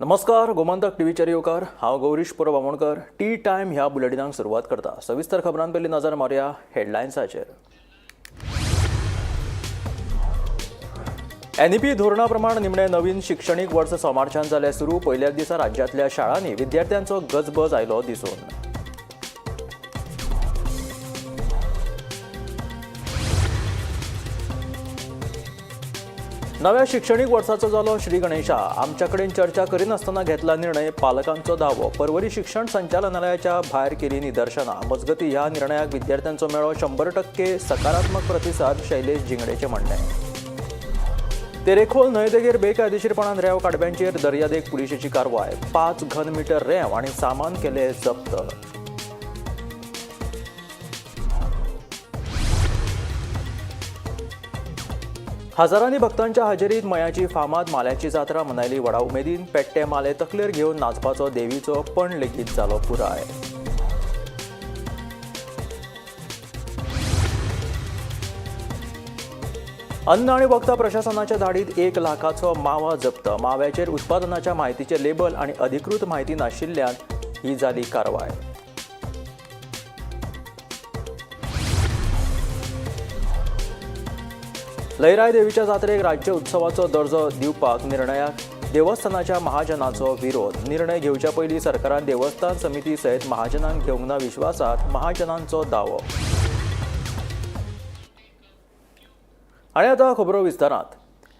नमस्कार, गोमंतक टीव्हीचेर येवकार. हांव गौरीश परब आमोणकर. टी टायम ह्या बुलेटिनाक सुरवात करता. सविस्तर खबरां पयलीं नजर मारुया हेडलायन्साचेर. एनईपी धोरणा प्रमाण निमणें नवीन शिक्षणीक वर्स सोमारच्यान जालें सुरू. पयल्याच दिसा राज्यांतल्या शाळांनी विद्यार्थ्यांचो गजबज आयलो दिसून. नव्या शिक्षणीक वर्साचो जालो श्री गणेशा. आमच्या कडेन चर्चा करिनासतना घेतला निर्णय, पालकांचो दावो. परवरी शिक्षण संचालनालयाच्या भायर केली निदर्शनां. मजगती, ह्या निर्णयाक विद्यार्थ्यांचो मेळ्ळो 100% सकारात्मक प्रतिसाद, शैलेश झिंगडेचें म्हणणें. तेरेखोल न्हंयदेगेर बेकायदेशीरपणान रेंव काडप्यांचेर दर्यादेग पुलिशेची कारवाय. 5 घनमिटर रेंव आनी सामान केलें जप्त. हजारांनी भक्तांच्या हाजेरीत मयाची फामाद माल्याची जात्रा मनयली व्हडा उमेदीन. पेट्टे माले तकलेर घेवन नाचपाचो देवीचो पण लेगीत जालो पुराय. अन्न आणि वखदां प्रशासनाच्या धाडीत 1 लाखाचो मावा जप्त. माव्याचेर उत्पादनाच्या म्हायतीचें लेबल आणि अधिकृत म्हायती नाशिल्ल्यान ही जाली कारवाय. लयराय देवीच्या जात्रेक राज्य उत्सवाचो दर्जो दिवपाक निर्णयाक देवस्थानाच्या महाजनाचो विरोध. निर्णय घेवच्या पयलीं सरकारान देवस्थान समिती सयत महाजनांक घेवंक ना विश्वासात, महाजनांचो दावो. आनी आतां खबरो विस्तारांत.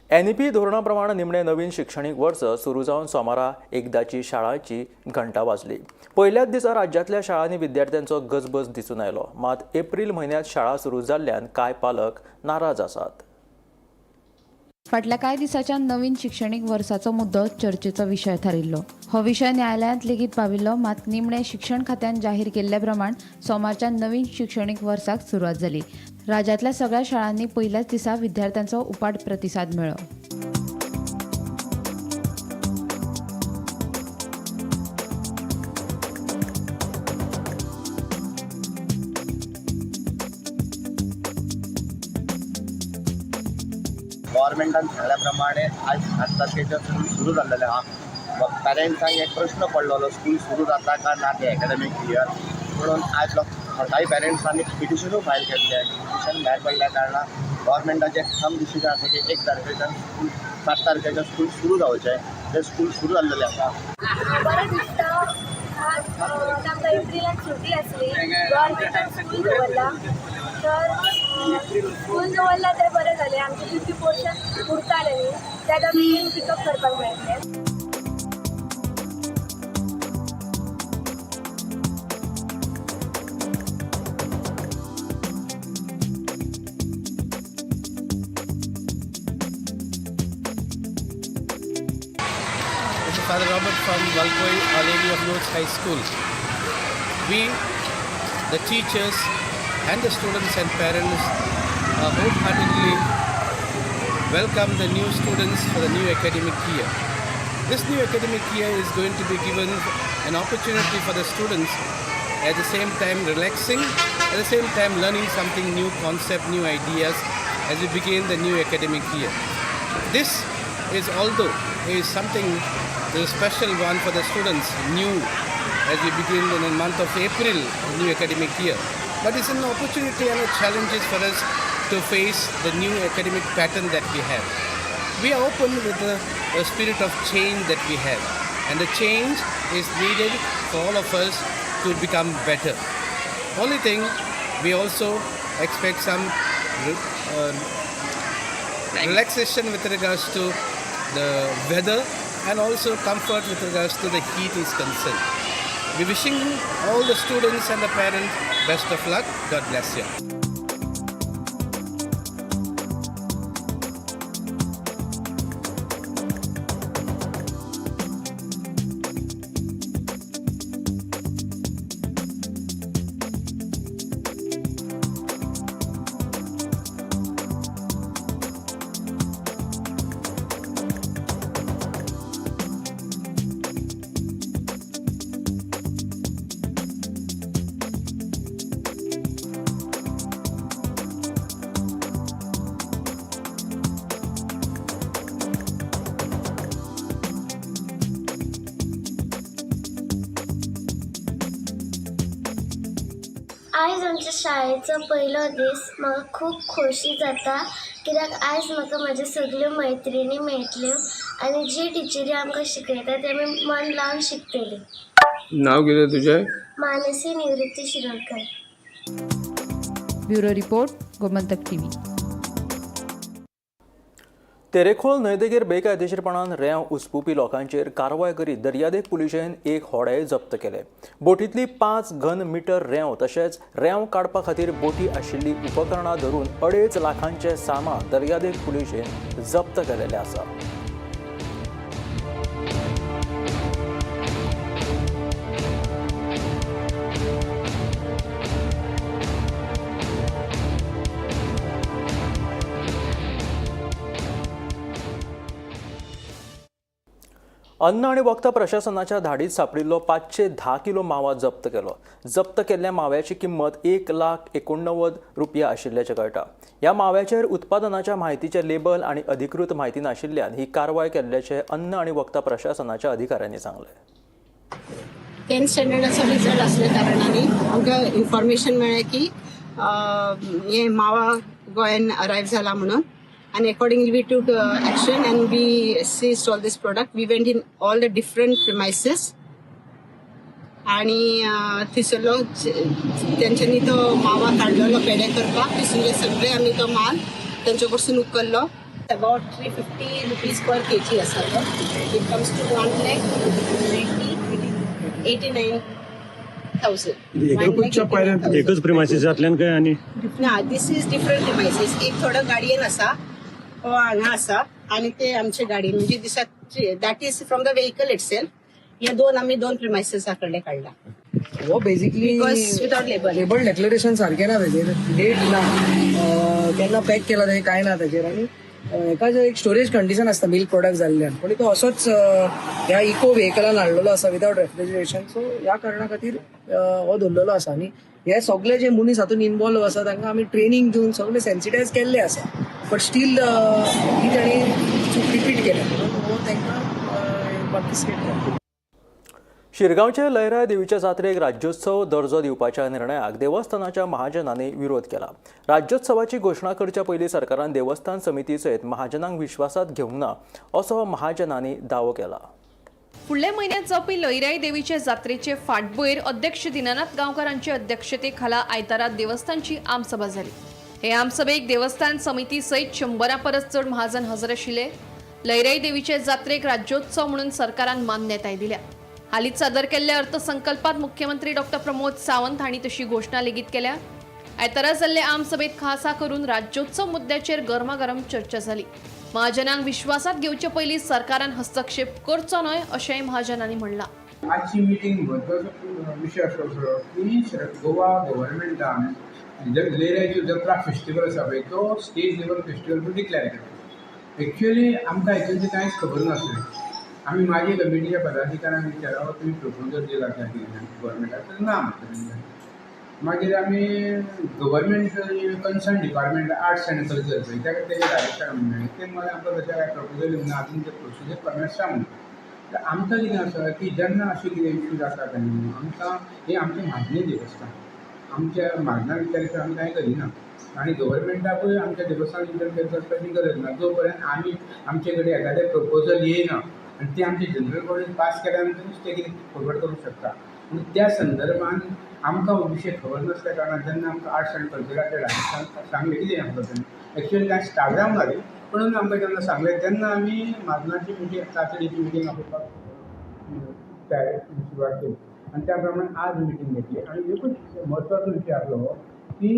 एनईपी धोरणा प्रमाण निमणें नवीन शिक्षणीक वर्स सुरू जावन सोमारा एकदाची शाळांची घंटा वाजली. पयल्याच दिसा राज्यांतल्या शाळांनी विद्यार्थ्यांचो गजबज दिसून आयलो. मात एप्रील म्हयन्यांत शाळा सुरू जाल्ल्यान कांय पालक नाराज आसात. फाटल्या कांय दिसांच्यान नवीन शिक्षणीक वर्साचो मुद्दो चर्चेचो विशय थारिल्लो. हो विशय न्यायालयांत लेगीत पाविल्लो. मात निमणें शिक्षण खात्यान जाहीर केल्ले प्रमाण सोमारच्यान नवीन शिक्षणीक वर्साक सुरवात जाली. राज्यांतल्या सगळ्या शाळांनी पयल्याच दिसा विद्यार्थ्यांचो उपाट प्रतिसाद मेळ्ळो. गव्हर्मेंटान सांगल्या प्रमाणे आज 7 तारखेच्यान स्कूल सुरू जाल्लेलें आहा. पेरंट्सांक एक प्रश्न पडलेलो, स्कूल सुरू जाता काय ना ते एकाडेमीक इयर म्हणून. आज लोक कांय पेरंट्सांनी पिटिशनूय फायल केल्लें. पिटिशन भायर पडल्या कारणान गव्हर्मेंटाचें ठाम डिसिजन आसा की 1 तारखेच्यान स्कूल, 7 तारखेच्यान स्कूल सुरू जावचें. तें स्कूल सुरू जाल्लेलें आसा. बरें दिसता. आज आमकां एप्रिलान सुटी आसली, गव्हर्मेंटान स्कूल दवरला, तर स्कूल दवरला तें बरें जालें. आमचें तितकी पोर्शन उरतालें न्ही, तें आतां बेगीन पिकअप करपाक मेळटलें. This is Father Robert from Valpoi Our Lady of Lourdes High School. We, the teachers and the students and parents, wholeheartedly welcome the new students for the new academic year. This new academic year is going to be given an opportunity for the students, at the same time relaxing, at the same time learning something new concept, new ideas as we begin the new academic year. This is, although is something the special one for the students, new as we begin in the month of April, new academic year. But it's an opportunity and a challenges for us to face the new academic pattern that we have. We are open with the spirit of change that we have, and the change is needed for all of us to become better. Only thing, we also expect some relaxation with regards to the weather and also comfort with regards to the heat is concerned. We wishing all the students and the parents best of luck. God bless you. आयज आमच्या शाळेचो पयलो दीस. म्हाका खूब खोशी जाता कित्याक आयज म्हाका म्हज्यो सगल्यो मैत्रिणी मेळटल्यो आनी जी टिचरी आमकां शिकयता ते आमी मन लावन शिकतली. नाव कितें तुजें? Manasi Nivrutti Shirodkar. Bureau report, Gomantak TV. Terekhol न्हंयदेगेर बेकायदेशीरपणान रेंव उसपुपी लोकांचेर कारवाय करीत दर्यादेग पुलिशेन एक होडें जप्त केलें. बोटींतली 5 घन मिटर रेंव तशेंच रेंव काडपा खातीर बोटी आशिल्ली उपकरणां धरून 2.5 लाखांचें सामान दर्यादेग पुलिशेन जप्त केलेलें आसा. अन्न आनी वखदां प्रशासनाच्या धाडीत सांपडिल्लो 510 किलो मावा जप्त केलो. जप्त केल्ल्या माव्याची किंमत 1,89,000 रुपया आशिल्ल्याचें कळटा. ह्या माव्याचेर उत्पादनाच्या म्हायतीचें लेबल आनी अधिकृत म्हायती नाशिल्ल्यान ही कारवाय केल्ल्याचें अन्न आनी वखदां प्रशासनाच्या अधिकाऱ्यांनी सांगलें. 10th स्टँडर्डाचो रिजल्ट आसल्या कारणांनी आमकां इन्फॉर्मेशन मेळ्ळें की हे मावा गोंयान अरायव जाला म्हणून, आनी accordingly we took action and we seized all this product. We went in all the different premises आनी थंयसरलो तेंच्यांनी तो मावा काडलेलो पेडे करपाक, थंयसरले सगळे आमी तो माल तेंचे कडसून उखल्लो. अबाउट 350 रुपीज पर केजी आसा तो. It comes to 1,89,000. एकच प्रिमायसिसांतल्यान काय आनी ना, this is different premises. एक थोडो गाडयेन आसा, हो हांगा आसा, आनी ते आमचे गाडयेन, म्हणजे दिसाक that is from the vehicle itself. हे दोन आमी दोन प्रिमायसिसा कडले काडला. हो, basically because without label. Label declaration सारकें ना तेजेर, डेट ना, केन्ना पॅक केला तें कांय ना तेजेर. आनी हेका जे एक स्टोरेज कंडिशन आसता मिल्क प्रोडक्ट जाल्ल्यान, पूण तो असोच ह्या इको व्हेकलान हाडलेलो आसा विदावट रेफ्रिजरेशन. सो ह्या कारणा खातीर हो धरलेलो आसा. आनी हे सगळे जे मनीस हातून इनवॉल्व आसा तांकां आमी ट्रेनींग दिवन सगळे सेन्सिटायज केल्ले आसा, बट स्टील ही ताणी चूक रिपीट केल्या म्हणून हो तांकां कॉन्फिस्केट केला. शिरगांवचे लयराय देवीच्या जात्रेक राज्योत्सव दर्जो दिवपाच्या निर्णयाक देवस्थानाच्या महाजनांनी विरोध केला. राज्योत्सवाची घोशणा करच्या पयलीं सरकारान देवस्थान समिती सयत महाजनांक विश्वासात घेवंक ना असो महाजनांनी दावो केला. फुडल्या म्हयन्यांत जावपी लयराई देवीचे जात्रेचे फाटभुंयेर अध्यक्ष दिनानाथ गांवकार हांचे अध्यक्षते खाला आयतारा देवस्थानची आमसभा जाली. हे आमसभेक देवस्थान समिती सयत 100 परस चड महाजन हजर आशिल्ले. लयराई देवीचे जात्रेक राज्योत्सव म्हणून सरकारान मान्यताय दिल्या. हालींच सादर केल्ल्या अर्थसंकल्पात मुख्यमंत्री डॉक्टर प्रमोद सावंत हांणी तशी घोशणा लेगीत केल्या. आयतारा जाल्ले आमसभेत खासा करून राज्योत्सव मुद्द्याचेर गरमागरम चर्चा जाली. महाजनांक विश्वासात घेवचे पयलीं सरकारान हस्तक्षेप करचो न्हय अशेंय महाजनांनी म्हणलां. आजची मिटींग म्हत्वाचो विशय असो आसलो की गोवा गव्हर्मेंटान लयराईचो जत्रा फेस्टिवल आसा पळय तो स्टेट लेवल फेस्टिवल म्हणून डिक्लेअर केला. एक्चुअली आमकां हितून कांयच खबर नासलें. आमी मागीर कमिटीच्या पदाधिकाऱ्यांक विचारलें, तुमी प्रपोजल दिला काय गव्हर्मेंटाक, तर ना म्हणटा तेंच्यांनी. मागीर आमी government concern department arts and culture पळय ताका तेजे डायरेक्टर मेळ्ळे, ते म्हणलें आमकां तशें कांय प्रपोजल येवंक ना, अजून ते प्रोसिजर प्रमाणे म्हणटा. तर आमकां कितें आसा की जेन्ना अशें कितें इशू जाता तेन्ना आमकां हें आमचें म्हाजनी देवस्थान, आमच्या म्हाजना विचार आमी कांय करिना आनी गव्हर्मेंटाकूय आमच्या देवस्थान इंटरफेर करपाची गरज ना जो पर्यंत आमी आमचे कडेन एखादें प्रपोजल येयना आनी तें आमचे जनरल बॉडीन पास केल्या नंतरूच तें कितें फॉरवर्ड करूंक शकता. पूण त्या संदर्भान आमकां हो विशय खबर नासल्या कारणान जेन्ना आमकां आर्ट्स एंड कल्चराच्या डायरेक्टरान सांगलें कितें आमकां तेणी एक्चुअली कांय स्टार्ट जावंक ना रे, पूण आमकां जेन्ना सांगलें तेन्ना आमी म्हाजनाची मिटींग तातडीची मिटींग आपोवपाक तयारी सुरवात केली आनी त्या प्रमाणे आज मिटींग घेतली. आनी एकूच म्हत्वाचो विशय आसलो की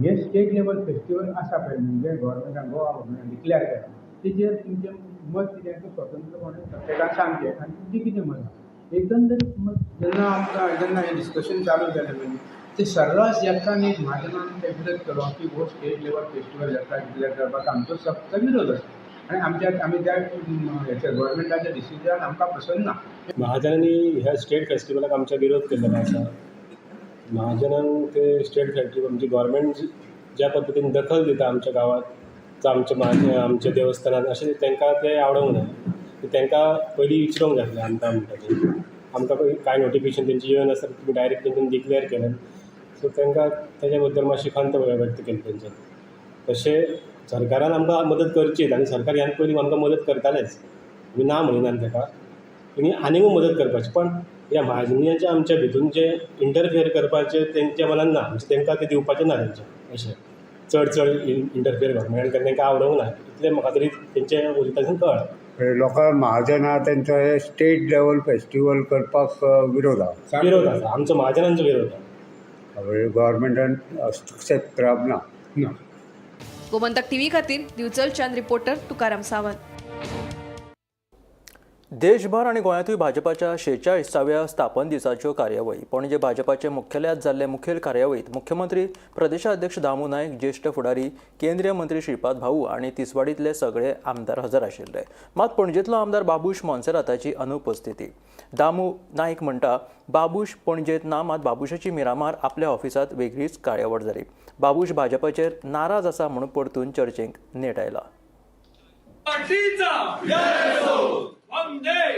हे स्टेट लेवल फेस्टिवल आसा पळय म्हणजे गव्हर्मेंटान गोवा गव्हर्मेंटान डिक्लेअर केला तेजेर तुमचें मत कितें तें स्वतंत्रपणे प्रत्येकान सांगचें आनी तुमचें कितें मत आसा एकंदरीत मत. जेन्ना आमकां जेन्ना हें डिस्कशन चालू जालें पळय ते सर्रास एकान एक म्हाजनान ते विरोध केलो की हो स्टेट लेवल फेस्टिवल जात्रा डिक्लेअर करपाक आमचो सक्त विरोध आसा आनी आमच्या आमी त्या हेच्या गव्हर्मेंटाच्या डिसिजन आमकां पसंत ना. महाजनांनी ह्या स्टेट फेस्टिवलाक आमच्या विरोध केल्लो आसा. महाजनांक ते स्टेट फेस्टिवल म्हणजे गव्हर्मेंट ज्या पद्दतीन दखल दिता आमच्या गांवांत जावं आमच्या महाजन आमच्या देवस्थानान अशें तांकां तें आवडोंक ना. तांकां पयलीं विचारूंक जाय आसलें आमकां म्हणटा तें. आमकां कांय नोटिफिकेशन तेंची येवनासतना तुमी डायरेक्ट तेंच्यानी डिक्लेर केलें. सो तेंकां तेज्या बद्दल मातशी खंत व्यक्त केली तेंच्यानी. तशें सरकारान आमकां मदत करचीच आनी सरकार ह्यान पयलीं आमकां मदत करतालेंच, आमी ना म्हणिनात तेका. तेणी आनिकूय मदत करपाची, पण ह्या म्हाजनाच्या आमच्या भितून जे इंटरफियर करपाचें तेंच्या मनान ना, म्हणजे तेंकां तें दिवपाचें ना तेंचें अशें चड चड इंटरफियर गव्हर्मेंटान तेंकां आवडूंक ना इतलें म्हाका तरी तेंच्या उलयतासून कळ्ळां. लोकांक महाजना तेंचो हे स्टेट लेवल फेस्टिवल करपाक विरोध आहा. विरोध आसा आमचो, महाजनांचो विरोध आसा. गव्हर्मेंटान हस्तक्षेप करप ना. गोमंतक टीव्ही खातीर दिवचलच्यान रिपोर्टर तुकाराम सावंत. देशभर आनी गोंयांतूय भाजपाच्या 46व्या स्थापन दिसाच्यो कार्यावळी. पणजे भाजपाचे मुख्यालयांत जाल्ले मुखेल कार्यावळींत मुख्यमंत्री, प्रदेशाध्यक्ष दामू नायक, ज्येश्ठ फुडारी, केंद्रीय मंत्री श्रीपाद भाऊ आनी तिसवाडींतले सगळे आमदार हजर आशिल्ले. मात पणजेंतलो आमदार बाबूश मोन्सेराताची अनुपस्थिती. दामू नायक म्हणटा, बाबूश पणजेंत ना, मात बाबूशाची मिरामार आपल्या ऑफिसांत वेगळीच कार्यावळ जाली. बाबूश भाजपाचेर नाराज आसा म्हणून परतून चर्चेक नेट आयला.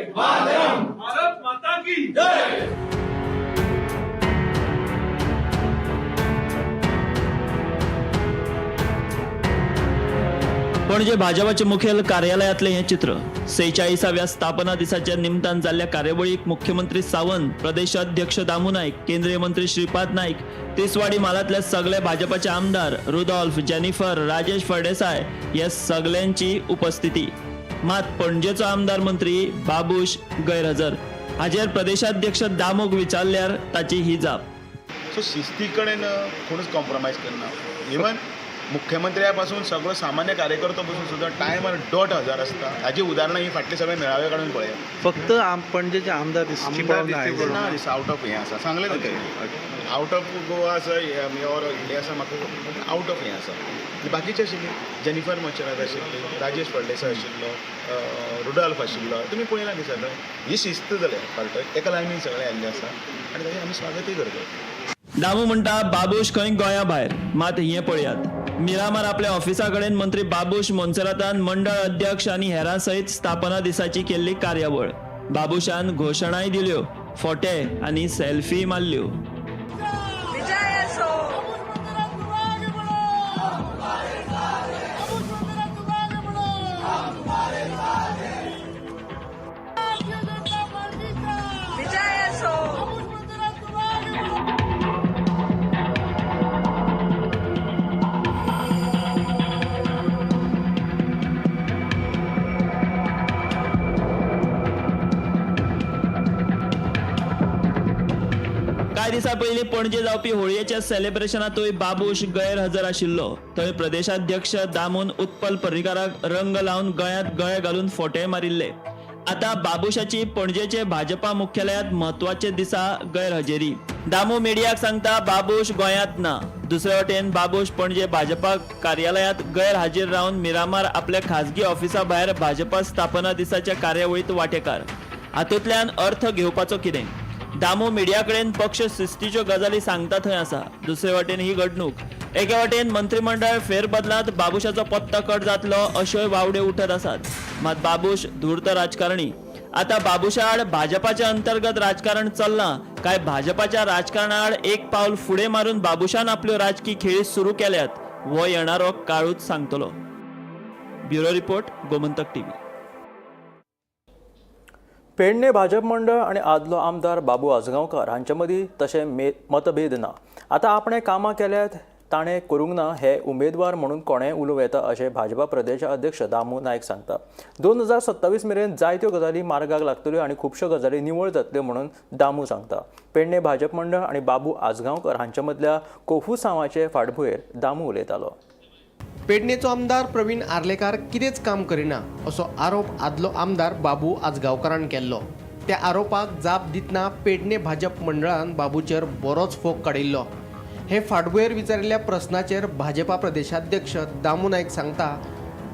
भारत माता की जय. पणजे भाजपाचे मुखेल कार्यालयांतलें हें चित्र. 46व्या स्थापना दिसाच्या निमतान जाल्ल्या कार्यावळीक मुख्यमंत्री सावंत, प्रदेशाध्यक्ष दामू नायक, केंद्रीय मंत्री श्रीपाद नायक, तिसवाडी म्हालांतले सगळे भाजपाचे आमदार रुदोल्फ, जेनिफर, राजेश फळदेसाय हे सगल्यांची उपस्थिती. मात पणजेचो आमदार मंत्री बाबूश गैरहजर. हाचेर प्रदेशाध्यक्ष दामूक विचारल्यार ताची ही जाप. सो शिस्ती कडेन कोणूच कॉम्प्रोमायज करना. इवन मुख्यमंत्र्या पासून सगळो सामान्य कार्यकर्तो पासून सुद्दां टायमार डॉट हजार आसता. हाजी उदाहरणां ही फाटली सगळे मेळावे काडून पळयात. फक्त पणजेचे आमदार दिसची ना दिसता, आवट ऑफ हें आसा सांगलें न्हू तें, आवट ऑफ गोवा आसा ऑर इंडिया आसा, म्हाका आवट ऑफ हें आसा. बाकीचे आशिल्ले जेनिफर मोन्सेरात आशिल्ली, राजेश फळदेसाय आशिल्लो, रुडॉल्फ आशिल्लो, तुमी पळयला न्ही सगळें. ही शिस्त जाल्या पार्टक एका लायनीन सगळें आयिल्लें आसा आनी ताचें आमी स्वागतूय करतात. दामू म्हणटा बाबूश खंय गोंया भायर. मात हें पळयात, मिरामार आपल्या ऑफिसा कडेन मंत्री बाबूश मोन्सेरातान मंडळ अध्यक्ष आनी हेरां सयत स्थापना दिसाची केल्ली कार्यावळ. बाबूशान घोशणाय दिल्यो, फोटे आनी सेल्फी मारल्यो. कांय दिसां पयलीं पणजे जावपी होळयेच्या सेलिब्रेशनांतूय बाबूश गैरहजर आशिल्लो. थंय प्रदेशाध्यक्ष दामून उत्पल पर्रीकाराक रंग लावन गळ्यांत गळे घालून फोटे मारिल्ले. आतां बाबूशाची पणजेचे भाजपा मुख्यालयांत म्हत्वाचे दिसा गैरहजेरी. दामू मिडियाक सांगता बाबूश गोंयांत ना. दुसरे वटेन बाबूश पणजे भाजपा कार्यालयांत गैरहाजीर रावन मिरामार आपल्या खाजगी ऑफिसा भायर भाजपा स्थापना दिसाच्या कार्यावळींत वांटेकार. हातूंतल्यान अर्थ घेवपाचो कितें? दामू मिडिया कडेन पक्ष शिस्तीच्यो गजाली सांगता थंय आसा. दुसरे वटेन ही घडणूक. एके वटेन मंत्रीमंडळ फेरबदलांत बाबूशाचो पत्तो कट जातलो अश्योय वावड्यो उठत आसात. मात बाबूश धूर्त राजकारणी. आतां बाबूशा आड भाजपाच्या अंतर्गत राजकारण चल्लां काय भाजपाच्या राजकारणाआड एक पावल फुडें मारून बाबूशान आपल्यो राजकी खेळी सुरू केल्यात हो येणारो काळूच सांगतलो. Bureau report, Gomantak TV. Pernem Bhajap मंडळ आनी आदलो आमदार बाबू आजगांवकार हांचे मदीं तशें मतभेद ना. आतां आपणें कामां केल्यात ताणें करूंक ना हे उमेदवार म्हणून कोणेंय उलोवं येता अशें भाजपा प्रदेश अध्यक्ष दामू नायक सांगता. 2027 मेरेन जायत्यो गजाली मार्गाक लागतल्यो आनी खुबश्यो गजाली निवळ जातल्यो म्हणून दामू सांगता. पेडणे भाजप मंडळ आनी बाबू आजगांवकर हांचे मदल्या कोफुसांवाचे फाटभुंयेर दामू उलयतालो. पेडणेचो आमदार प्रवीण आर्लेकार कितेंच काम करिना असो आरोप आदलो आमदार बाबू आजगांवकारान केल्लो. त्या आरोपाक जाप दितना पेडणे भाजप मंडळान बाबूचेर बरोच फोग काडिल्लो. हे फाटभुंयेर विचारिल्ल्या प्रस्नाचेर भाजपा प्रदेशाध्यक्ष दामू नायक सांगता,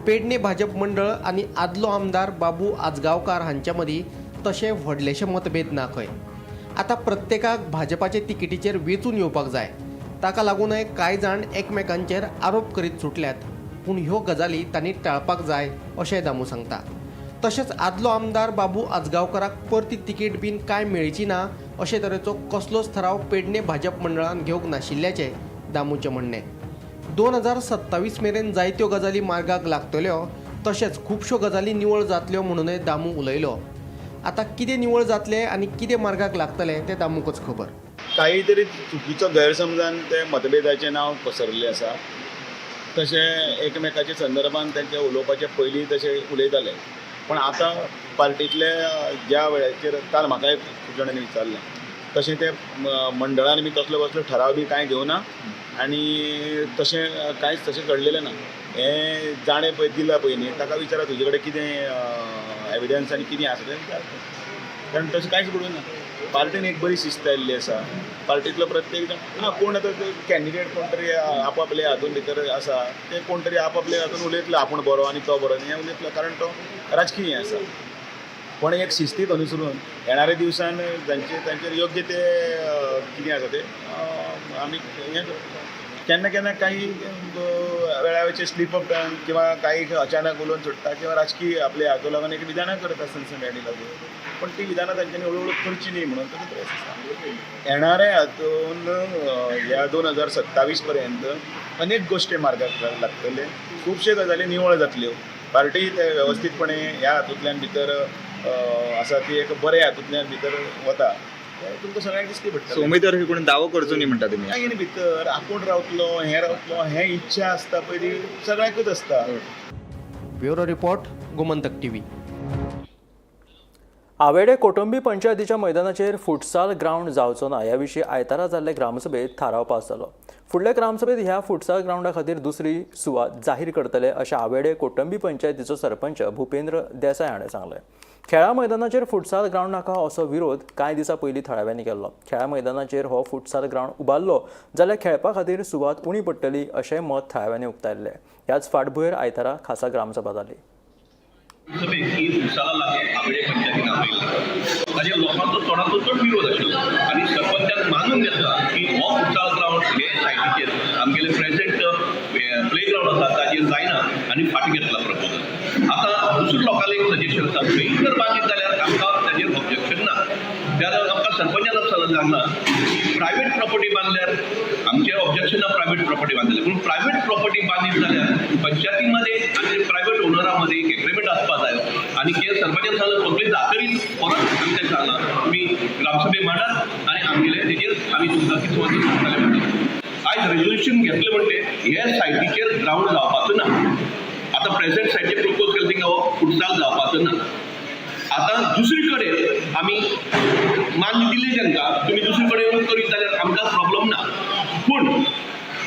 पेडणे भाजप मंडळ आनी आदलो आमदार बाबू आजगांवकार हांचे मदीं तशें व्हडलेशे मतभेद ना खंय. आतां प्रत्येकाक भाजपाचे तिकेटीचेर वेंचून येवपाक जाय. ताका लागूनय कांय जाण एकमेकांचेर आरोप करीत सुटल्यात, पूण ह्यो गजाली तांणी टाळपाक जाय अशें दामू सांगता. तशेंच आदलो आमदार बाबू आजगांवकाराक परती तिकेट बीन कांय मेळची ना अशे तरेचो कसलोच थराव पेडणे भाजप मंडळान घेवंक नाशिल्ल्याचें दामूचें म्हणणें. 2027 मेरेन जायत्यो गजाली मार्गाक लागतल्यो, तशेंच खुबश्यो गजाली निवळ जातल्यो म्हणूनय दामू उलयलो. आतां कितें निवळ जातलें आनी कितें मार्गाक लागतलें तें दामूकच खबर. काही तरी चुकीचो गैरसमजान ते मतभेदाचें नांव पसरिल्लें आसा. तशें एकमेकाच्या संदर्भान तांचे उलोवपाचे पयलीं तशें उलयताले, पण आतां पार्टींतले ज्या वेळाचेर काल म्हाकाय खूब जाणांनी विचारलें, तशें ते मंडळान बी तसलो कसलो ठराव बी कांय घेवना आनी तशें कांयच तशें घडलेलें ना. हें जाणें पळय दिलां पळय न्ही ताका विचारा तुजे कडेन कितें एविडन्स आनी कितें आसा तें विचार, कारण तशें कांयच घडूंक ना. पार्टीन एक बरी शिस्त आयिल्ली आसा, पार्टींतलो प्रत्येक जाण ना कोण आतां कॅन्डिडेट कोण तरी आपआपले हातून भितर आसा, ते कोण तरी आपआपले हातून उलयतलो, आपूण बरो आनी तो बरो हें उलयतलो, कारण तो राजकीय हें आसा. पण एक शिस्तीक अनुसरून येणाऱ्या दिवसान तांचे तांचेर योग्य ते कितें आसा ते आमी हें केन्ना केन्ना काही वेळावरचे स्लीप ऑफ टंग किंवा काही अचानक उलोवन सोडटा किंवा राजकीय आपले हातून लागून एक विधानां करता सनसनाटी लागून, पण ती विधानां तांच्यांनी हळू हळू करची न्ही म्हणून ताचो त्रास आसा. येणाऱ्या हातून ह्या 2027 पर्यंत अनेक गोश्टी मार्गाक लागतले, खुबश्यो गजाली निवळ जातल्यो, पार्टी ते वेवस्थीतपणे ह्या हातूंतल्यान भितर आसा ती एक बऱ्या हातूंतल्यान भितर वता, तुमकां सगळ्यांक दिसती पडटलें. उमेदवार कोण दावो करचो न्ही म्हणटा तुमी? मागीर भितर आपूण रावतलो हें रावतलो हें इच्छा आसता पळय ती सगळ्यांकूच आसता. Bureau report, Gomantak TV. Avede Kotambi पंचायतीच्या मैदानाचेर फुटसाल ग्रावंड जावचो ना ह्या विशीं आयतारा जाल्ले ग्रामसभेत थाराव पास जालो. फुडल्या ग्रामसभेत ह्या फुटसाल ग्रावंडा खातीर दुसरी सुवात जाहीर करतले अशें आवेडे कोटंबी पंचायतीचो सरपंच भूपेंद्र देसाय हाणें सांगलें. खेळा मैदानाचेर फुटसाल ग्रावंड नाका असो विरोध कांय दिसां पयलीं थळाव्यांनी केल्लो. खेळा मैदानाचेर हो फुटसाल ग्रावंड उबारलो जाल्यार खेळपा खातीर सुवात उणी पडटली अशें मत थळाव्यांनी उक्तायल्लें. ह्याच फाटभुंयेर आयतारा खासा ग्रामसभा जाली. सभेक ही फुटसाला लागून आवेडे पंचायतीन आपयल्ली, ताजेर लोकांचो चडांतलो चड विरोध आशिल्लो आनी सरपंचान मानून घेतला की हो फुटसाल ग्रावंड हे सायटीचेर आमगेले प्रेझेंट प्ले ग्रावंड आसा ताजेर जायना आनी फाटीं घेतला प्रपोजल. आतां दुसरे लोकांले एक सजेशन आसा, खंय जर बांदीत जाल्यार आमकां ताजेर ऑब्जेक्शन ना. त्या आमकां सरपंचान सांगलां की प्रायवेट प्रॉपर्टी बांदल्यार आमचें ऑब्जेक्शन ना, प्रायवेट प्रॉपर्टी बांदले, पूण प्रायवेट प्रॉपर्टी बांदीत जाल्यार पंचायतीमध्ये आनी प्रायवेट ओनरामध्ये एक एग्रीमेंट आसपा जाय. आनी हे सरपंचान सांगलां सगळी जातरीच परत आमकां सांगलां तुमी ग्रामसभे मांडात आनी आमगेले तेजेर आमी तुमकां कितें सांगतले म्हणटा. आयज रेजोल्युशन घेतलें म्हणटे हे सायटीचेर ग्रावंड जावपाचो ना. आतां प्रेझेंट सायटीचेर प्रपोज केलें थिंगा हो फुटसाल जावपाचो ना. आतां दुसरी कडेन आमी मान्य दिली तांकां, तुमी दुसरी कडेन करीत जाल्यार आमकां प्रॉब्लम ना, पूण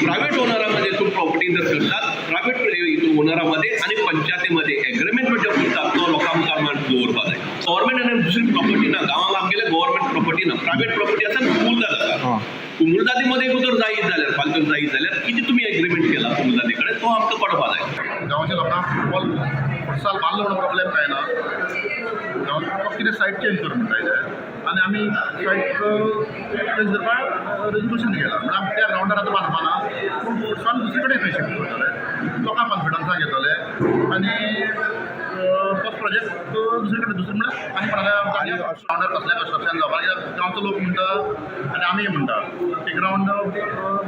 प्रायवेट ओनरामध्ये तूं प्रॉपर्टी जर करतात, प्रायवेट ओनरामध्ये आनी पंचायतीमध्ये एग्रीमेंट जो करतात तो लोकां मुखार दवरपा जाय. गव्हर्मेंटान दुसरी प्रॉपर्टी ना, गांवांत आमगेले गव्हर्मेंट प्रॉपर्टी ना, प्रायवेट प्रॉपर्टी आसा कुमुलदाद आसा. कुमुलदादीमध्ये जर जायत जाल्यार फाल्यां जर जायत जाल्यार कितें तुमी एग्रीमेंट केला कुमुलदादी कडेन तो आमकां कळपा जाय. गांवच्या लोकांक फुटबॉल फुटसाल बांदलो म्हणून प्रॉब्लेम कांय ना, गांवांत कितें सायट चेंज कर म्हणटा आनी आमी सायट चेंज करपाक रेजोल्युशन केलां, म्हणल्यार आमी त्या ग्रावंडार आतां बांदपा ना, पूण फुटसाल दुसरे कडेन खंय शिफ्ट करतले, लोकांक कॉन्फिडन्सान घेतले आनी तो प्रोजेक्ट दुसरे कडेन दुसरें म्हणल्यार आनी कोणाल्या ग्रावंडार कसलें कन्स्ट्रक्शन जावपा, कित्याक गांवचो लोक म्हणटा आनी आमी म्हणटा की ग्रावंड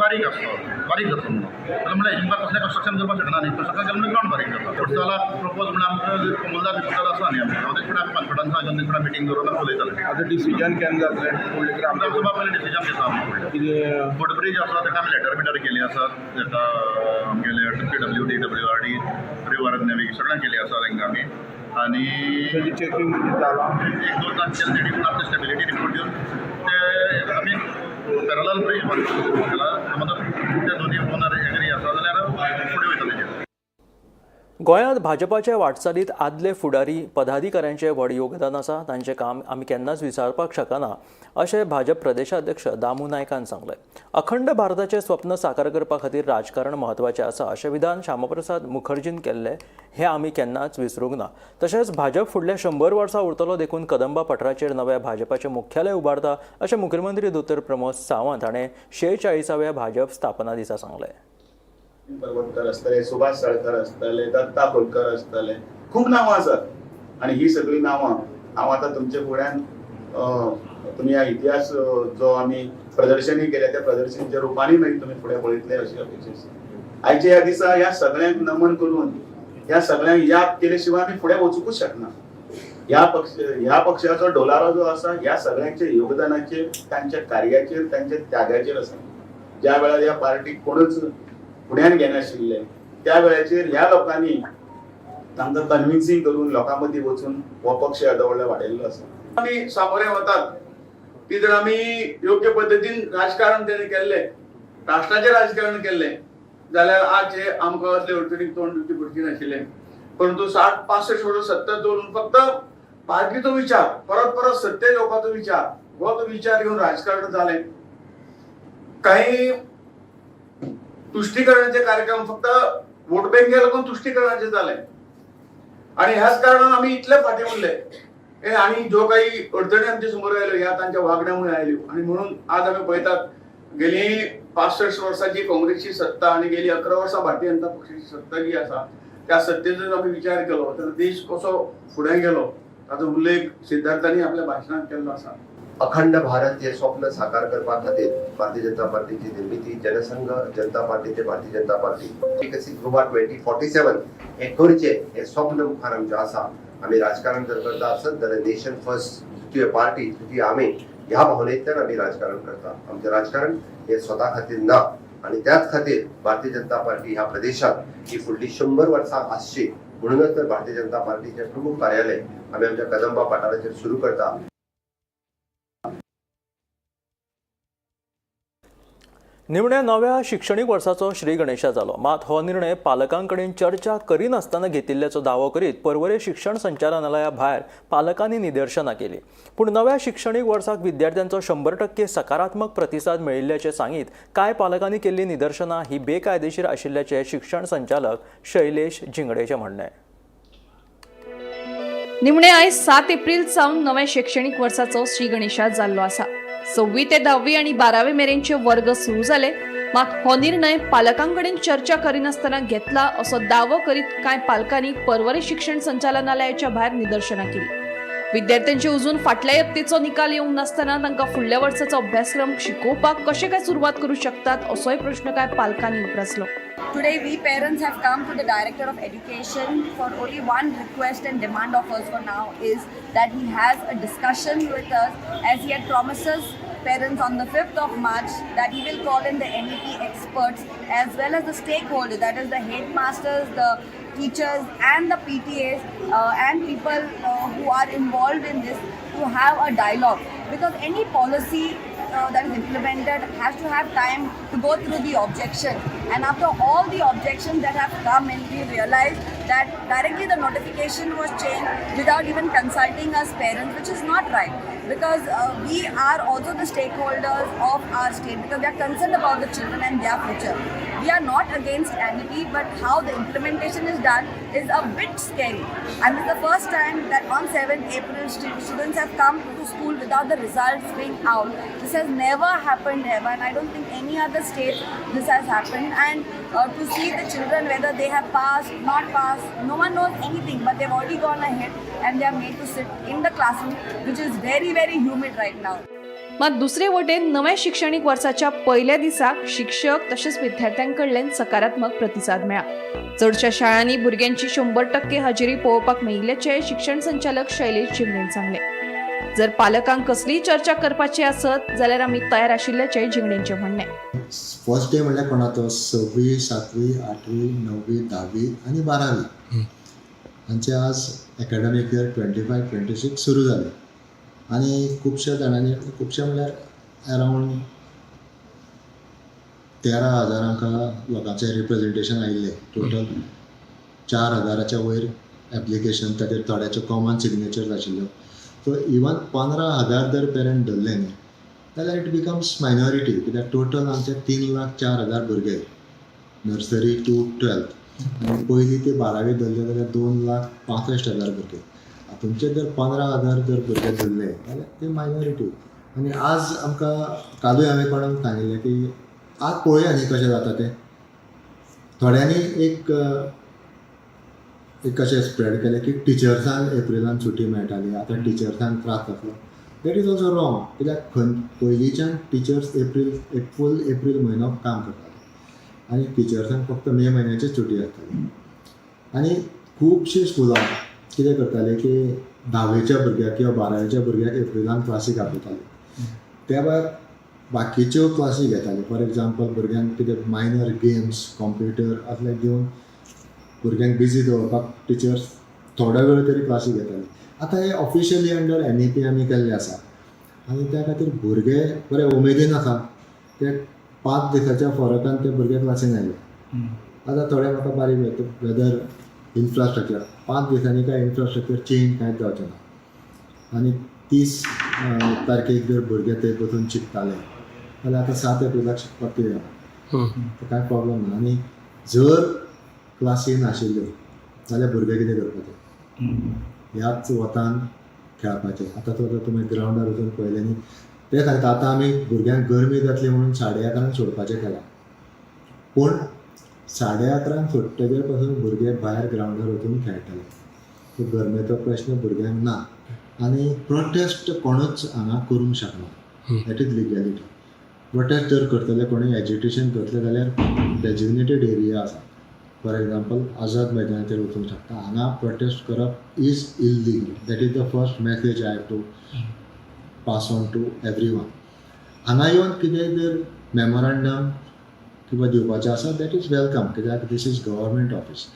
बारीक आसलो, बारीक जातलो म्हणून, जाल्यार म्हणल्यार तुमकां कसलें कन्स्ट्रक्शन करपाक शकना न्ही, कन्स्ट्रक्शन केलें म्हणल्यार ग्रावंड बारीक जाता. फुटसालाक प्रपोज म्हणल्यार आमकां कोमुलदार बिमुलदार आसा न्ही आमकां, तेजे कडेन आमी कॉन्फिडन्सान घेवन तेजे कडेन मिटींग दवरून आमी उलयताले. आतां डिसिजन केन्ना जातलें? फुडलें ग्रामसभा पयलीं डिसिजन घेता आमी. फुडलें फुटब्रीज आसा ताका आमी लेटर बिटर केली आसा, ताका आमगेले PWD WRD river navy सगळ्यांक केली आसा तांकां आमी. आनी चेकिंग जालां एक दोन तास केलें तेणी, पूण आमकां स्टेबिलिटी रिपोर्ट दिवन ते आमी पॅरलल ब्रीज बांदपाक केला, समज ते दोनी ओनर एग्री आसा जाल्यार फुडें वयतले तेजेर. गोंयांत भाजपाचे वाटचालीत आदले फुडारी पदाधिकाऱ्यांचें व्हड योगदान आसा, तांचें काम आमी केन्नाच विसरपाक शकना अशें भाजप प्रदेशाध्यक्ष दामू नायकान सांगलें. अखंड भारताचें स्वप्न साकार करपा खातीर राजकारण म्हत्वाचें आसा अशें विधान श्यामाप्रसाद मुखर्जीन केल्लें हें आमी केन्नाच विसरूंक ना. तशेंच भाजप फुडल्या 100 वर्सां उरतलो देखून कदंबा पठाराचेर नव्या भाजपाचें मुख्यालय उबारता अशें मुख्यमंत्री दोतोर प्रमोद सावंत हाणें 46व्या भाजप स्थापना दिसा सांगलें. परवणकर आसतले, सुभाष साळकर आसतले, दत्ता खोलकर आसतले, खूब नांवां आसात. आनी ही सगळीं नांवां हांव आतां तुमच्या फुड्यान तुमी ह्या इतिहास जो आमी प्रदर्शनी केल्या त्या प्रदर्शनीच्या रुपांनी मागीर तुमी फुडें पळयतले अशी अपेक्षा आसा. आयच्या ह्या दिसा ह्या सगळ्यांक नमन करून ह्या सगळ्यांक याद केले शिवाय आमी फुडें वचूंकूच शकना. ह्या पक्षाचो डोलारो जो आसा ह्या सगळ्यांच्या योगदानाचेर, तांच्या कार्याचेर, तांच्या त्यागाचेर आसा. ज्या वेळार ह्या पार्टीक कोणूच फुड्यान घेनाशिल्ले त्या वेळाचेर ह्या लोकांनी तांकां कन्विन्सिंग करून लोकां मदीं वचून हो पक्ष येदो व्हडलो वाडयल्लो आसा. आमी सामोरे वतात ती जर आमी योग्य पद्दतीन राजकारण तेणे केल्लें, राष्ट्राचें राजकारण केल्लें जाल्यार आज हे आमकां असले अडचणीक तोंड दिवची पडची नाशिल्लें. परंतु 60-65 वर्सां सत्ता दवरून फक्त पार्टीचो विचार, परत परत सत्तेर येवपाचो विचार, हो तो विचार घेवन राजकारण जालें. काही तुश्टीकरणाचे कार्यक्रम फक्त वोट बँके लागून तुश्टीकरणाचे जाले आनी ह्याच कारणान आमी इतले फाटीं उरले आनी ज्यो काही अडचणी आमच्या समोर आयल्यो ह्या तांच्या वागण्यामुळे आयल्यो. आनी म्हणून आज आमी पळयतात गेली 65 वर्सांची काँग्रेसची सत्ता आनी गेली 11 वर्सां भारतीय जनता पक्षाची सत्ता जी आसा त्या सत्तेचो जर आमी विचार केलो तर देश कसो फुडें गेलो ताचो उल्लेख सिद्धार्थांनी आपल्या भाशणांत केल्लो आसा. अखंड भारत हे स्वप्न साकार करपा खातीर भारतीय जनता पार्टीची निर्मिती, जनसंघ जनता पार्टी ते भारतीय जनता पार्टी, विकसीत गोवा 2047 हे करचे हे स्वप्न मुखार आमचें आसा. आमी राजकारण जर करता आसत जाल्यार नेशन फर्स्ट, द्वितीय पार्टी, तृतीय आमी ह्या भावनेंतल्यान आमी राजकारण करता. आमचें राजकारण हे स्वता खातीर ना आनी त्याच खातीर भारतीय जनता पार्टी ह्या प्रदेशांत ही फुडली 100 वर्सां आसची म्हणूनच तर भारतीय जनता पार्टीचें प्रमुख कार्यालय आमी आमच्या कदंबा पठाराचेर सुरू करता. निमण्या नव्या शिक्षणीक वर्साचो श्री गणेशा जालो. मात हो निर्णय पालकांकडेन चर्चा करिनासतना घेतिल्ल्याचो दावो करीत पर्वरे शिक्षण संचालनालया भायर पालकांनी निदर्शनां केली. पूण नव्या शिक्षणीक वर्साक विद्यार्थ्यांचो 100% सकारात्मक प्रतिसाद मेळिल्ल्याचें सांगीत कांय पालकांनी केल्ली निदर्शनां ही बेकायदेशीर आशिल्ल्याचें शिक्षण संचालक शैलेश झिंगडेचें म्हणणें. निमणे आयज 7 एप्रिल सावन नव्या शिक्षणीक वर्साचो श्री गणेशा जाल्लो आसा. 6वी ते 10वी आनी 12वी मेरेनचे वर्ग सुरू जाले. मात हो निर्णय पालकांकडेन चर्चा करिनासतना घेतला असो दावो करीत कांय पालकांनी पर्वरे शिक्षण संचालनालयाच्या भायर निदर्शनां केली. विद्यार्थ्यांचे अजून फाटल्या यत्तेचो निकाल येवंक नासतना तांकां फुडल्या वर्साचो अभ्यासक्रम शिकोवपाक कशें काय सुरवात करूं शकतात असोय प्रश्न कांय पालकांनी उप्रासलो. Today we parents have come to the Director of Education for only one request and demand of us for now is that he has a discussion with us, as he had promised us parents on the 5th of March that he will call in the NEP experts as well as the stakeholders, that is the headmasters, the teachers and the PTAs and people who are involved in this, to have a dialogue, because any policy that is implemented has to have time to go through the objection, and after all the objections that have come in, we realized that directly the notification was changed without even consulting us parents, which is not right, because we are also the stakeholders of our state, because we are concerned about the children and their future. We are not against NEP, but how the implementation is done is a bit scary. And it's the first time that on 7th April students have come to school without the results being out. This has never happened ever, and I don't think any other state this has happened. And to see the children, whether they have passed, not passed, no one knows anything, but they've already gone ahead and they are made to sit in the classroom, which is very, very humid right now. मात दुसरे वटेन नव्या शिक्षणीक वर्साच्या पयल्या दिसाक शिक्षक तशेंच विद्यार्थ्यांकडल्यान सकारात्मक प्रतिसाद मेळ्ळा. चडशा शाळांनी भुरग्यांची 100% हाजेरी पळोवपाक मेळिल्ल्याचें शिक्षण संचालक शैलेश झिंगडेन सांगलें. जर पालकांक कसलीय चर्चा करपाची आसत जाल्यार आमी तयार आशिल्ल्याचें झिंगडेंचें म्हणणें. फर्स्ट डे म्हणल्यार कोणाचो 6वी, 7वी, 8वी, 9वी, 10वी आनी 12वी हांचे आज एकाडमीक इयर 25-26 सुरू जालें आनी खुबश्या जाणांनी, खुबशे म्हणल्यार अरावंड 13,000 आमकां लोकांचें रिप्रेजेंटेशन आयिल्लें. टोटल 4,000च्या वयर एप्लिकेशन, ताचेर थोड्याच्यो कॉमन सिग्नेचर्स आशिल्ल्यो. सो इवन 15,000 जर पेरंट धरले न्ही जाल्यार it becomes minority, कित्याक टोटल आमचे 3,04,000 भुरगे नर्सरी टू 12th आनी पयली ते 12वी धरले जाल्यार 2,65,000 भुरगे. तुमचे जर 15,000 जर भुरगे धरले जाल्यार ते मायनॉरिटी. आनी आज आमकां कालूय हांवें कोणाक सांगिल्लें की आज पळोवया न्ही कशें जाता तें. थोड्यांनी एक एक कशें स्प्रेड केलें की टिचर्सांक एप्रिलान सुटी मेळटाली, आतां टिचर्सांक त्रास जातलो. That is also wrong, कित्याक खंय पयलींच्यान टिचर्स एप्रील एक फूल एप्रील म्हयनो काम करताले आनी टिचर्सांक फक्त मे म्हयन्याचीच सुटी आसताली. आनी खुबशीं स्कुलां कितें करताले की धावेच्या भुरग्याक किंवा बारावेच्या भुरग्याक एप्रिलान क्लासीक आपयताले, त्या भायर बाकीच्यो क्लासी घेताले. फॉर एग्जाम्पल भुरग्यांक कितें मायनर गेम्स, कॉम्प्युटर असले दिवन भुरग्यांक बिजी दवरपाक टिचर्स थोडो वेळ तरी क्लासी घेताले. आतां हे ऑफिशियली अंडर NEP आमी केल्लें आसा आनी त्या खातीर भुरगे बरे उमेदीन आसा. ते 5 दिसाच्या फरकान ते भुरगे क्लासीन आयले. आतां थोडे म्हाका बारीक वेदर इन्फ्रास्ट्रक्चर 5 दिसांनी काय इन्फ्रास्ट्रक्चर चेंज कांयच जावचें ना. आनी 30 तारखेक जर भुरगे थंय बसून शिकताले जाल्यार आतां 7 एप्रिलाक शिकपाक कितें जाता, कांय प्रॉब्लम ना. आनी जर क्लासी नाशिल्ल्यो जाल्यार भुरगे कितें करपाचें, ह्याच वतान खेळपाचें. आतां तो तुमी ग्रावंडार वचून पळयलें न्ही, ते सांगता आतां आमी भुरग्यांक गरमी जातली म्हणून 11:30 सोडपाचें केलां, पूण 11:30 सोडटगीर पासून भुरगे भायर ग्रावंडार वचून खेळटाले. सो गरमेचो प्रश्न भुरग्यांक ना आनी प्रोटेस्ट कोणूच हांगा करूंक शकना. That is legality. Protest जर करतले कोणूय एजिटेशन करतले जाल्यार डेजिग्नेटेड एरिया आसा, फॉर एग्जाम्पल आझाद मैदानाचेर वचूंक शकता. हांगा प्रोटेस्ट करप is illegal. That is the first message I have to pass on to every one. हांगा येवन कितेंय जर मेमोरंडम किंवा दिवपाचें आसा that is welcome, कित्याक this is government office.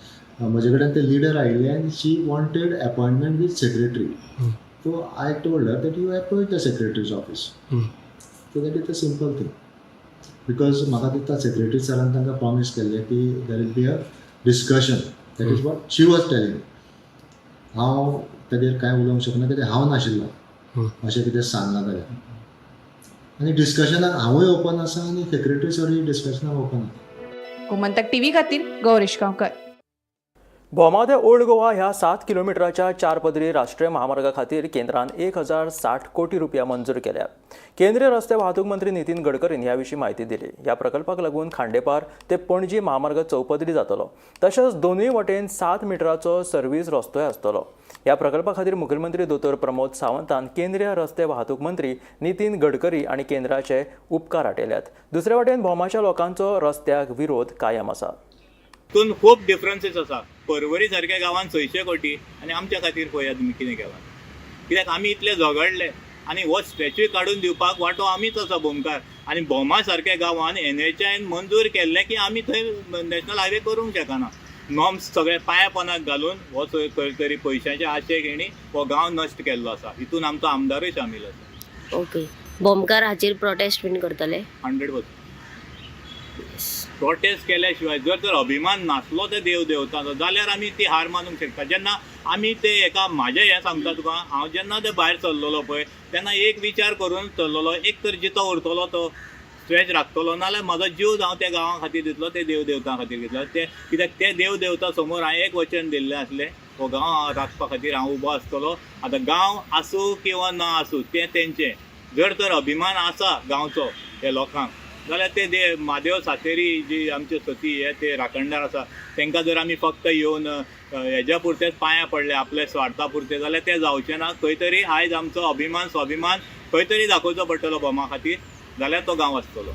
म्हजे कडेन ते लिडर आयिल्ले आनी she wanted appointment with secretary. So I told her that you approach the secretary's office. So that is a simple thing. Because म्हाका दिसता सेक्रेटरी सरान तांकां प्रॉमीस केल्लें की there will be a discussion. That is what she was telling. हांव ताजेर कांय उलोवंक शकना कित्याक हांव नाशिल्लो अशें कितें सांगलां जाल्यार. आनी डिस्कशनाक हांवूय ओपन आसा आनी सेक्रेटरी सरूय डिस्कशनाक ओपन आसा. गोमंतक टीव्ही खातीर गौरेश गांवकर. भोमा ते ओल्ड गोवा ह्या 7 किलोमिटराच्या 4 पदरी राष्ट्रीय महामार्गा खातीर केंद्रान 1060 कोटी रुपया मंजूर केल्या. केंद्रीय रस्ते वाहतूक मंत्री नितीन गडकरीन ह्या विशीं म्हायती दिली. ह्या प्रकल्पाक लागून खांडेपार ते पणजी महामार्ग चौपदरी जातलो, तशेंच दोनूय वटेन 7 मिटराचो सर्वीस रस्तोय आसतलो. ह्या प्रकल्पा खातीर मुखेलमंत्री दोतोर प्रमोद सावंतान केंद्रीय रस्ते वाहतूक मंत्री नितीन गडकरी आनी केंद्राचे उपकार आटयल्यात. दुसरे वटेन भोमाच्या लोकांचो रस्त्याक विरोध कायम आसा. तितून खूब डिफरन्सीस आसा. परवरी सारक्या गांवांत 600 कोटी आनी आमच्या खातीर पळयात तुमी कितें केलां. कित्याक आमी इतले झगडले आनी हो स्ट्रेचूय काडून दिवपाक वांटो आमीच आसा भोमकार. आनी भोमा सारक्या गांवांत NHAIन मंजूर केल्लें की आमी थंय नॅशनल हायवे करूंक शकना. नॉर्म्स सगळे पांया पोनाक घालून हो खंय तरी पयशांचे आशेक हेणी हो गांव नश्ट केल्लो आसा. हितून आमचो आमदारूय सामील आसा. ओके, भोमकार हाचेर प्रोटेस्ट बीन करतले? 100%. प्रोटेस्ट केल्या शिवाय जर तर अभिमान नासलो ते देव देवतांचो जाल्यार आमी ती हार मानूंक शकता. जेन्ना आमी ते एका म्हाजें हें सांगता तुका, हांव जेन्ना ते भायर सरलेलो पळय तेन्ना एक विचार करून सरलेलो, एक तर जितो उरतलो तो स्ट्रेच राखतलो, नाल्यार म्हाजो जीव हांव त्या गांवा खातीर दितलो, ते देव देवतां खातीर दितलो. ते कित्याक ते देव देवता समोर हांवें एक वचन दिल्लें आसलें, हो गांव राखपा खातीर हांव उबो आसतलो. आतां गांव आसूं किंवा ना आसूं तें तेंचें, जर तर अभिमान आसा गांवचो त्या लोकांक जाल्यार ते म्हादेव सातेरी जी आमचे सती हे ते राखणदार आसा तांकां जर आमी फक्त येवन हेज्या पुरतेच पांयां पडले आपल्या स्वार्था पुरते जाल्यार तें जावचें ना. खंय तरी आयज आमचो अभिमान स्वाभिमान खंय तरी दाखोवचो पडटलो भोमा खातीर, जाल्यार तो गांव आसतलो.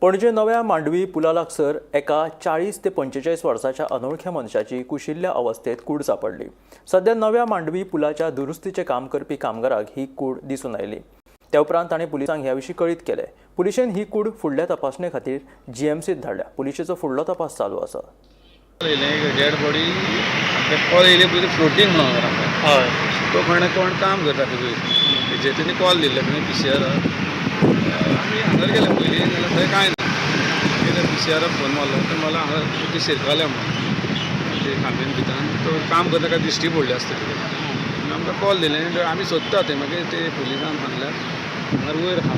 पणजे नव्या मांडवी पुला लागसर एका 40 ते 45 वर्साच्या अनोळख्या मनशाची कुशिल्ल्या अवस्थेत कूड सापडली. सध्या नव्या मांडवी पुलाच्या दुरुस्तीचें काम करपी कामगाराक ही कूड दिसून आयली. त्या उपरांत ताणें पुलिसांक ह्या विशीं कळीत केलें. पुलिशेन ही कूड फुडल्या तपासणे खातीर GMCत धाडल्या. पुलिशेचो फुडलो तपास चालू आसा. डेड बॉडी कॉल येयली पयली फ्लोटींग म्हणून हय, तो खंय कोण काम करता तेजेर तेणी कॉल दिल्ले खंय PCR. आमी हांगर गेले पयलीं जाल्यार थंय कांय ना. मागीर PCRाक फोन मारलो, तो मला हांगा ती शिरकाल्या म्हणून ते खांब्यान भितर तो काम करता काय दिश्टी पडली आसतली. आमकां कॉल दिलें, आमी सोदता ते. मागीर ते पुलिसान सांगल्यार हांगर वयर आहा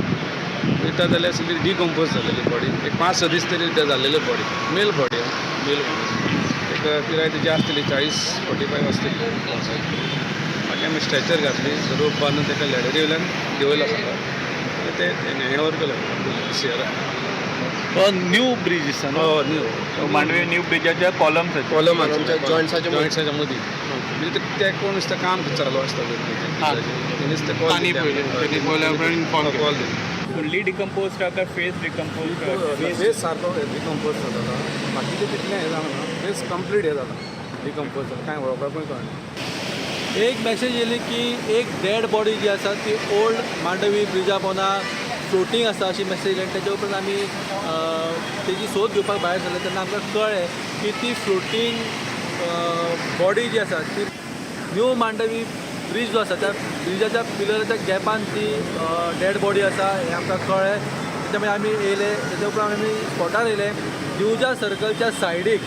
वयता जाल्यार सगळी डिकम्पोज जालेली बॉडी, एक 5-6 दीस तरी ते जाल्लेले बॉडी, मेल बॉडी, मेल मनीस, एक पिराय तेजी आसतली 40-45 आसतली. मागीर आमी स्ट्रेचर घातली, रोप बांदून ताका लॅडरी वयल्यान देंवयलो आसा, ते हँड ओवर केलो PCRाक. न्यू ब्रिज दिसता न्हू? हय न्यू मांडवी न्यू ब्रिजाच्या कॉलम्स कॉलमाच्या जॉयंट्साच्या मदीं म्हणजे ते कोण दिसता काम चालू आसता तेणीच ते कॉल तांणी पळयलें, तांणी पळयल्या उपरांत इन्फॉर्म कॉल दिले. फुल्ली डिकम्पोज काय फेस डिकम्पोज? फेस सारको डिकम्पोज जाता, बाकीचे तितलें हें जावना, फेस कंप्लीट हें जाला, डिकम्पोज जाला, कांय वळखपाकूय कळना. एक मॅसेज येयली की एक डेड बॉडी जी आसा ती ओल्ड मांडवी ब्रिजा पोंदा फ्लोटींग आसा अशी मॅसेज येयली आनी तेच्या उपरांत आमी तेजी सोद घेवपाक भायर सरले तेन्ना आमकां कळ्ळें की ती फ्लोटींग बॉडी जी आसा ती न्यू मांडवी ब्रीज जो आसा त्या ब्रिजाच्या पिलराच्या गॅपान ती डेड बॉडी आसा हें आमकां कळ्ळें. तेच्या मागीर आमी येयले, तेच्या उपरांत आमी स्पॉटार येयले. दिवजा सर्कलच्या सायडीक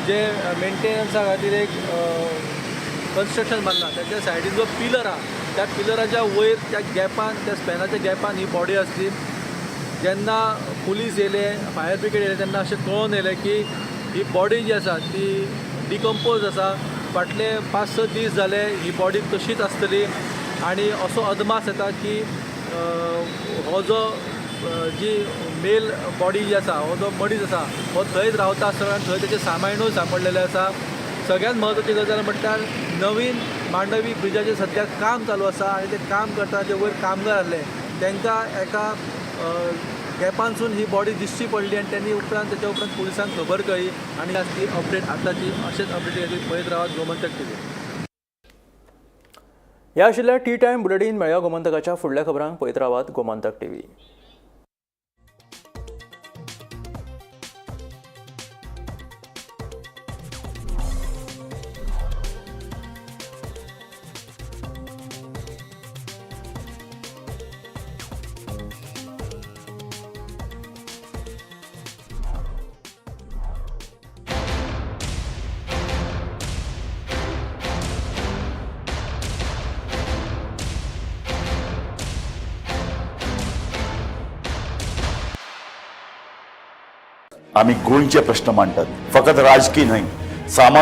जे मेंटेनन्सा खातीर एक कन्स्ट्रक्शन बांदलां त्याच्या सायडीन जो पिलर आहा त्या पिलराच्या वयर त्या गॅपान, त्या स्पॅनाच्या गॅपान ही बॉडी आसली. जेन्ना पुलीस येयले, फायर ब्रिगेड येयले तेन्ना अशें कळोन येयलें की ही बॉडी जी आसा ती डिकम्पोज आसा. फाटले 5-6 दीस जाले ही बॉडी तशीच आसतली आनी असो अदमास येता की हो जो जी मेल बॉडी जी आसा, हो जो मनीस आसा हो थंयच रावता आसतलो आनी थंय तेचें सामानूय सांपडलेलें आसा. सगळ्यांत म्हत्वाची गजाल म्हटल्यार नवीन मांडवी ब्रिजाचें सद्याक काम चालू आसा आनी तें काम करतना जे वयर कामगार आसले तांकां एका गॅपानसून ही बॉडी दिश्टी पडली आनी त्यांनी उपरांत तेच्या उपरांत पुलिसांक खबर कळ्ळी आनी आज ती अपडेट आतांची. अशेंच अपडेट खातीर पळयत रावात गोमंतक टीव्ही. ह्या आशिल्ल्या टी टायम बुलेटीन. मेळया गोमंतकाच्या फुडल्या खबरांक. पळयत रावात गोमंतक टीव्ही. आमी गोंयचे प्रश्न मांडटात, फकत राजकी न्हय, सामाजीक.